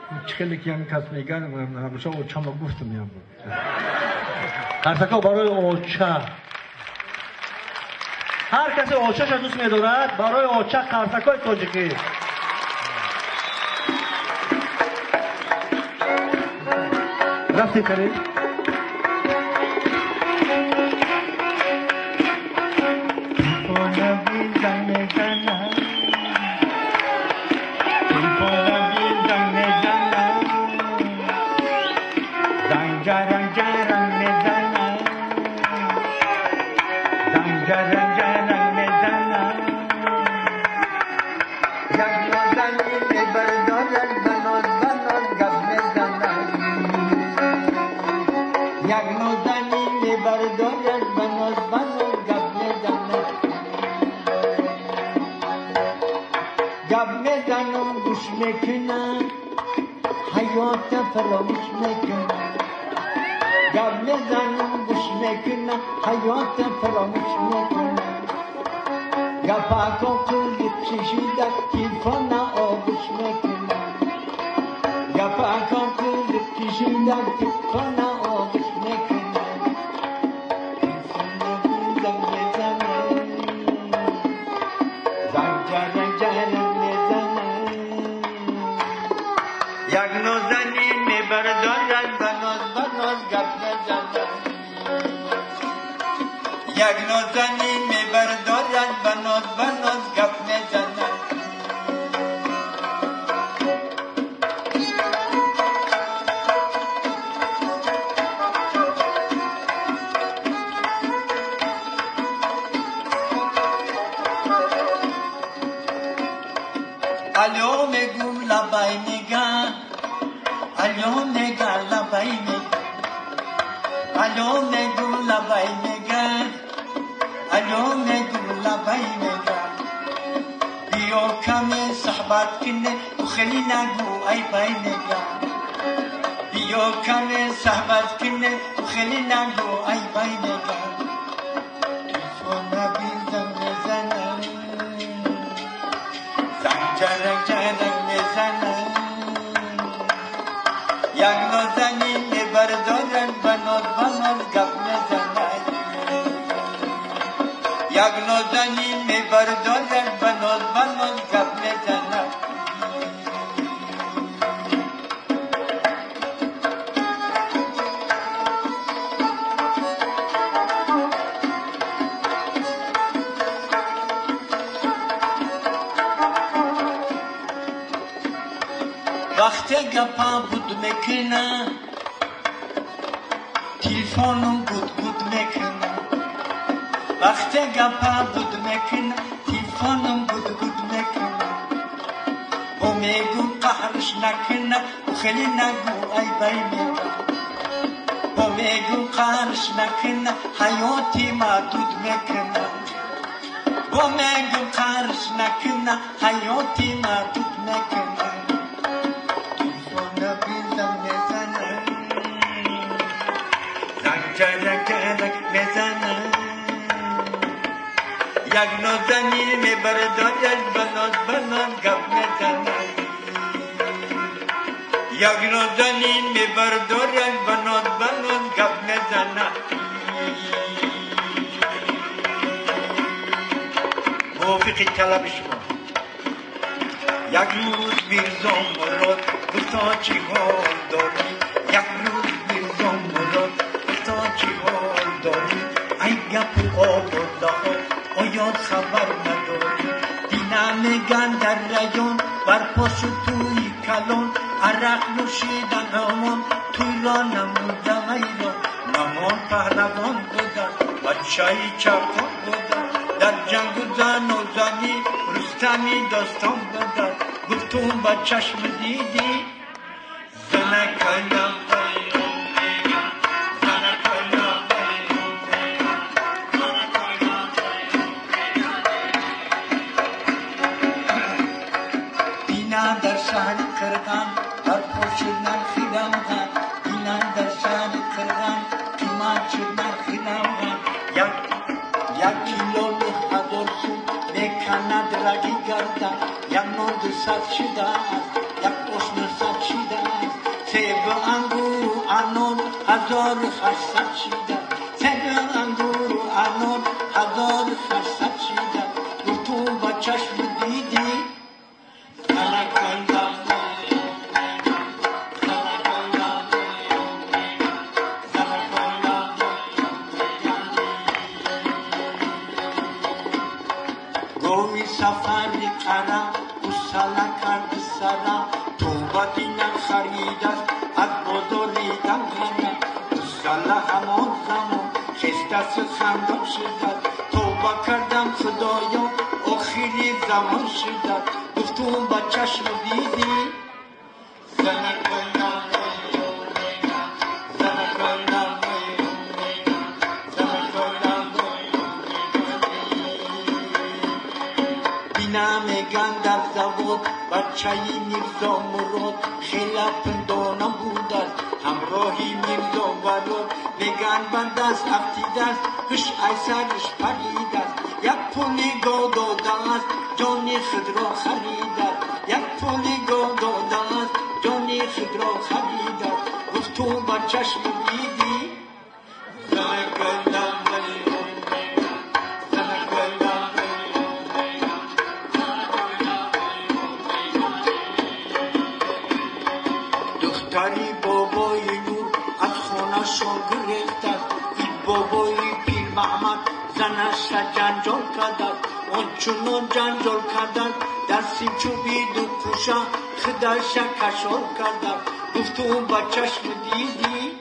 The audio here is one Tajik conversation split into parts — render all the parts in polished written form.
Чӣ хеле ки ҳамин кас мегӯяд, ҳамеша очама гуфтам ям буд. Қарсако барои оча. Ҳар касе очаша дӯст медорад, барои оча қарсакои тоҷикӣ. Рафтем карем. Як нон 200 шуда, як ош 900 шуда. 1800 шида себ ангур ва анор 1800 шида гуфтум ба чашм дидӣ гови сафари қара гусала карди сара توبه دینم خرید است از بازار دمغنه گوساله همان زمان خسته خندان شده توبه کردم خدایا آخری زمان شده گفتم با چشم دیدی میگن در زواد بچه میرزا مراد خیلی پندانم بود است همراهی میرزا وراد میگن بند است افتیده است هش ای سرش پرید است یک پولی گا داده است جان خود را خرید است یک پولی گا داده است جان خود را خرید است گفت تو با چشم دیدی دختری بابای نور از خانه‌شان گریخت است این بابای پیر محمد زنش را جنجال کرد آنچنان جنجال کردند در سیمچوبی دو کوشه خودش را کشال کردند گفت او با چشم دیدی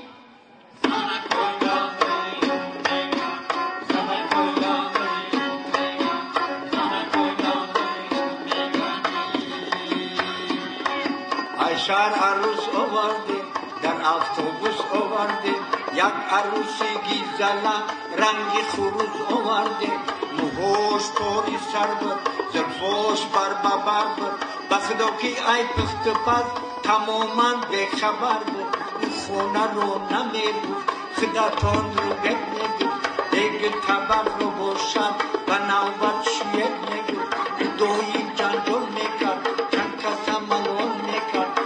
شهر عروس آوردیم در اتوبوس آوردیم یک عروسی گیزله رنگ خروس آوردیم موهاش تاری سر بود زلفاش بر ببر بود به خدا که ای پخت پز تماما بیخبر بود او خانه رو نمیگفت خودتان رو بگ میگفت دیگه طبق رو باشد و نوبت شوید میگفت دایی جنجال میکرد چند کس ملال میکرد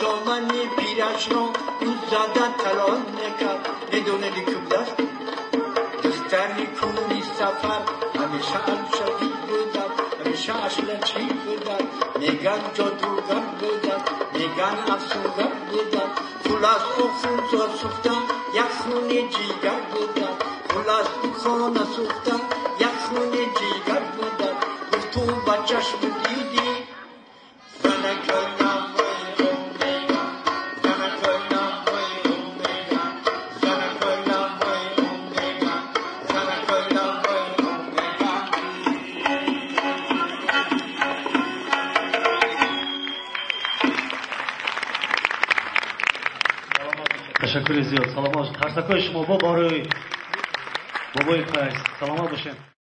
دامنی پیرش را او زده تلال میکرد میدونی که بود است دختری کوری سفر همیشه الشدید بودم همیشه اشلچی بودم میگن جادوگر بودم میگن افسونگر بودم خلاص او خون سوختم یک خون جیگر بودم خلاص او خانه سوختم یک خون جیگر بودم گفتم با چشم دیدی زنک ташаккури зиёд. Саломат бошед. Қарсакҳои шумо бо барои бобои Файз. Саломат бошед.